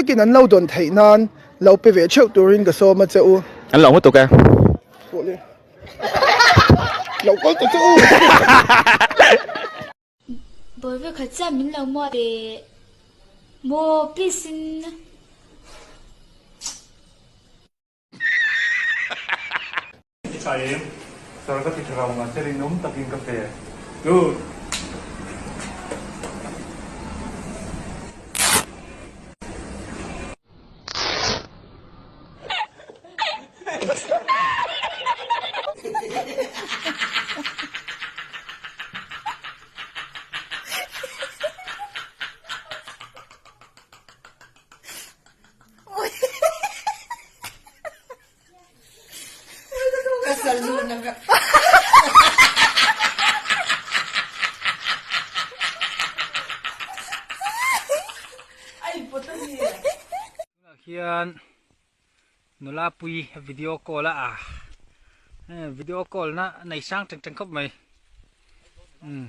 takin an lo dawn theih nan lo pe ve theuh turin ka sawm a che u. An lo hmu tuk e. Pawh le. Lo kal ta che u. Bawive khat chiah min lo muah teh maw please in. I tha em? Sir ka ti tha lo mahse rinawm takin ka pe. Good. Tunah hian nula pui video call a ah video call na nei sang teng teng khawp mai umm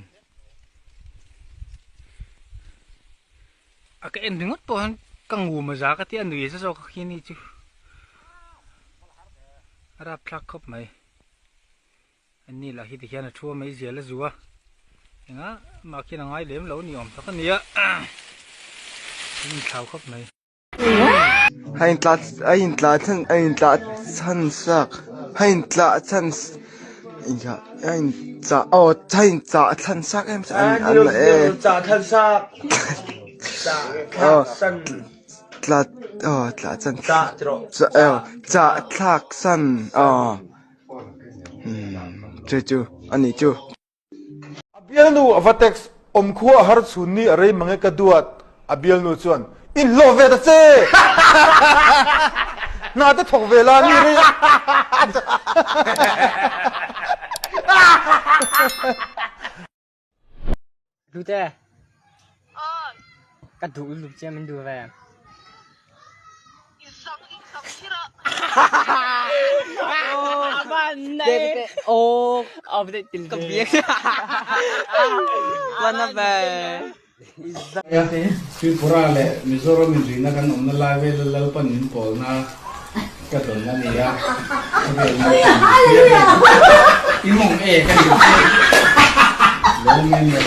a ka en ringawt pawh hian ka ngum a za ka tia nui zawk a khi ni chu a rapthlak khawp mai. An ni lah hi tihian a thu a mai zial a zu a, engah mah khian a ngai lem lo ni awm tak a ni a, an inthlau khawp mai. A intla a intla chhan a intla chhan sak a intla chhan a inchah aw a inchah chhan sak em an an la e aw tla aw tla chan aw chah thlak san aw. Chu chu a nih chu. A bialnu a va text, Awm khua a har chhun ni a rei mange ka duat. A bialnu chuan, Inhlawh ve ta che! Hna te thawk ve la ni rei a. Hlute. Ka duh lutuk che min duh ve. Tripura leh Mizoram inrihna kan awmna lai vela Lalpan min pawlna ka dawn a ni a, khawvel Lalpan min hria em? I mawng e ka ni che lawm em em.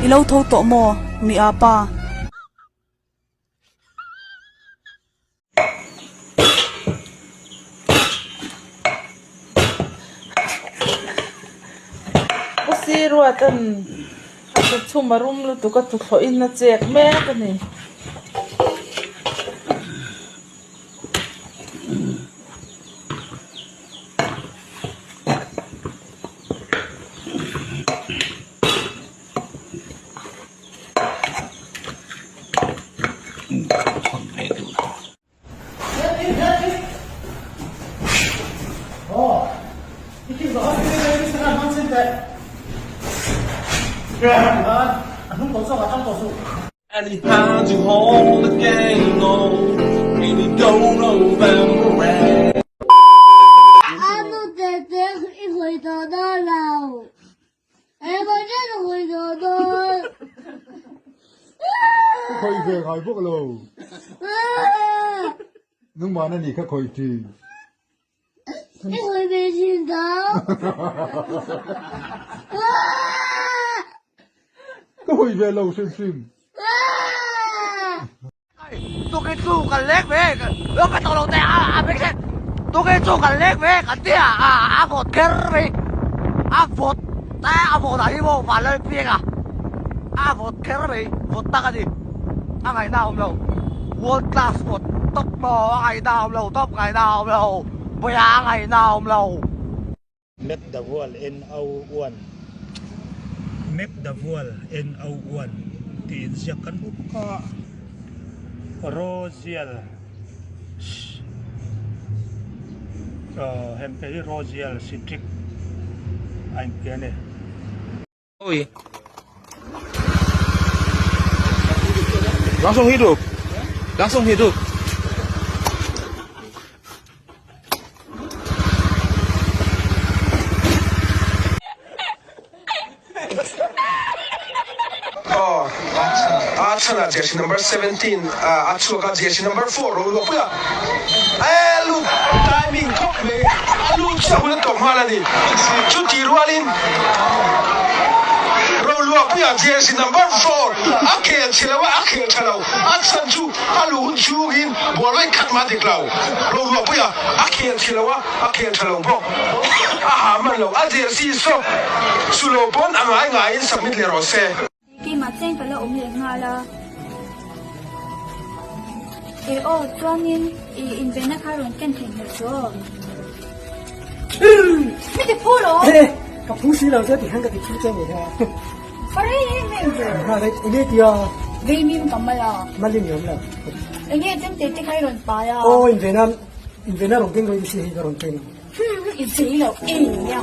I lo tho tawh maw mi a pa? Pu Siruatan a sa chhum a rum lutuk a tuthlawh in a chek mek a ni. Anu tete i hawi tawh dawn lo. Engmaw zet a hawi tawh dawn. Ka khawih ve ngai bawk lo. Nungmahna ni kha khawih thin. I hawi ve thin tho. Ka hawi ve lo hrim hrim. Tukin chu kan lek ve lo ka tawh lo teh a a beng se tukin chu kan lek ve kan ti a a a vawt kher mai a vawt a a vawt ah hi maw van lal piang a a vawt kher mai vawt tak a ni a ngaihna a awm lo world class vawt tawp maw a ngaihna a awm lo tawp ngaihna a awm lo bawia a ngaihna a awm lo. Map the World NO1 Map the World NO1 tih inziak kan hmu bawk a, Rozial aw heng te hi Rozial Citric a inti a ni. Langsung hidup. Langsung hidup. chhanah jersey number 17 a chhuak a, jersey number 4 Roluahpuia a lut timing khawp mai, a lut chiah hun a tawp nghal a ni. Chuti rualin Roluahpuia jersey number 4 a khel chhe lo a, a khel tha lo, a chhan chu a luh hun chhungin ball vawi khat mah dik lo. Roluahpuia a khel chhe lo a, a khel tha lo bawk, a ha hman lo, a jersey saw su lo pawn a ngai ngaiin submit leh rawh se. Keimah cheng ka la awm leh nghal a. E aw, chuanin i invenna kha rawn ken theih hmel chu aw. Mi ti phu lo! E, ka phu si lo che ti hian ka ti phu che ni kha. Ka rei em em ve. Ha, rei, enge tia? Vei mim ka mal a. Mal in i awm lo. Enge chemte te kha i rawn pai a. Aw, invenna, invenna rawn keng rawh i si hei ka rawn keng. Hmm, i zei lo em nia.